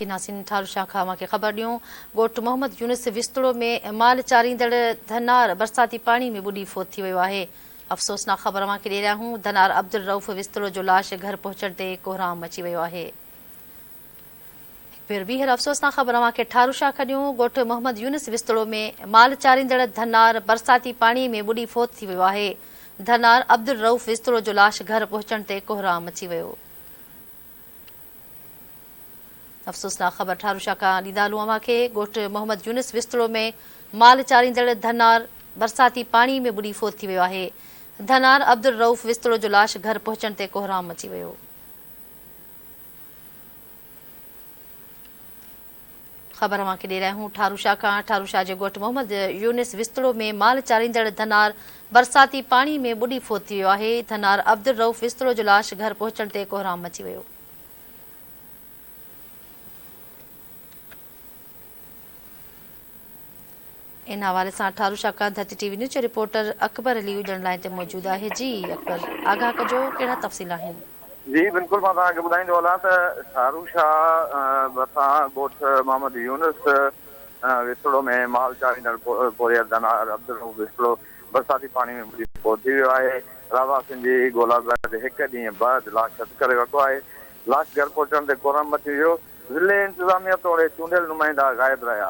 اچي ناسين ٺاروشاه کان اوهان کي خبر ڏيون ڳوٺ محمد يونس وستڙو ۾ مال چاريندڙ ڌنار برساتي پاڻي ۾ ٻڏي فوت ٿي ويو آهي افسوسناڪ خبر اوهان کي ڏئي رهيا آهيون ڌنار عبدالرئوف وستڙو جو لاش گهر پهچڻ تي ڪهرام مچي ويو آهي. هڪ ڀيرو ٻيهر افسوسناڪ خبر اوهان کي ٺاروشاه کان ڏيون ڳوٺ محمد يونس وستڙو ۾ مال چاريندڙ ڌنار برساتي پاڻي ۾ ٻڏي فوت ٿي ويو آهي ڌنار عبدالرئوف وستڙو جو لاش گهر پهچڻ تي ڪهرام مچي ويو. افسوسناڪ خبر ٺاروشاه کان ڏيندا هلون اوهان کي ڳوٺ محمد يونس وستڙو ۾ مال چاريندڙ ڌنار برساتي پاڻي ۾ ٻڏي فوت ٿي ويو آهي ڌنار عبدالرئوف وستڙو جو لاش گهر پهچڻ تي ڪهرام مچي ويو. خبر اوهان کي ڏئي رهيا آهيون ٺاروشاه کان ٺاروشاه جي ڳوٺ محمد يونس وستڙو ۾ مال چاريندڙ ڌنار برساتي پاڻي ۾ ٻڏي فوت ٿي ويو آهي ڌنار عبدالرئوف وستڙو جو لاش گهر پهچڻ تي ڪهرام مچي ويو. ان حوالي سان ٺاروشاه کان ڌرتي ٽي وي نيوز جو رپورٽر اڪبر علي اڄڻ لائين تي موجود آهي جي اڪبر آگاهه ڪجو ڪهڙا تفصيل آهن. جي بلڪل مان توهان کي ٻڌائيندو هلان ته ٺاروشاه ڀرسان ڳوٺ محمد يونس وسڙو ۾ مال چاريندڙ پورهيت ڌنار عبدالرئوف وسڙو برساتي پاڻي ۾ ٻڏي فوت ٿي ويو آهي رهواسين جي ڳولا بعد هڪ ڏينهن بعد لاش هٿ ڪري ورتو آهي لاش گهر پهچڻ تي ڪورم مچي ويو ضلعي انتظاميا توڙي چونڊيل نمائندا غائب رهيا.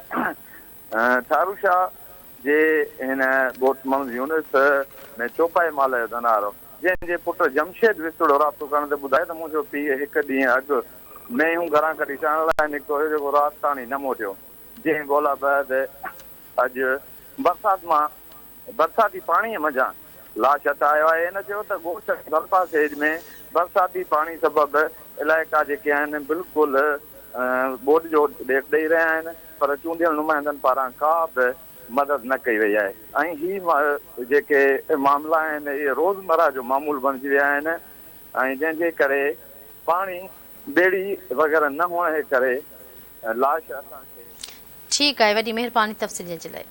ٺاروشاه جي هن ڳوٺ محمد يونس ۾ چوپائي مال جو ڌنار هو، جنهن جي پٽ جمشيد وسطڙو رابطو ڪرڻ تي ٻڌايو ته منهنجو پيء هڪ ڏينهن اڳ مينهون گهران ڪڍي چارڻ لاء نڪتو هيو جيڪو رات تاڻي نه موٽيو، جنهن ڳولا بعد اڄ برسات مان برساتي پاڻيء منجهان لاش هٿ آيو آهي. هن چيو ته ڳوٺ ۽ ڀرپاسي ۾ برساتي پاڻي سبب علائقا جيڪي آهن بلڪل ٻوڏ جو ڏيک ڏئي رهيا آهن پر چونڊيل نمائندن پاران ڪا به مدد نه ڪئي وئي آهي ۽ هي جيڪي معاملا آهن اهي روزمره جو معمول بڻجي ويا آهن ۽ جنهن جي ڪري پاڻي ٻيڙي وغيره نه هئڻ جي ڪري لاش اسان کي ٺيڪ آهي وڏي مهرباني تفصيل ڏيڻ جي لاء.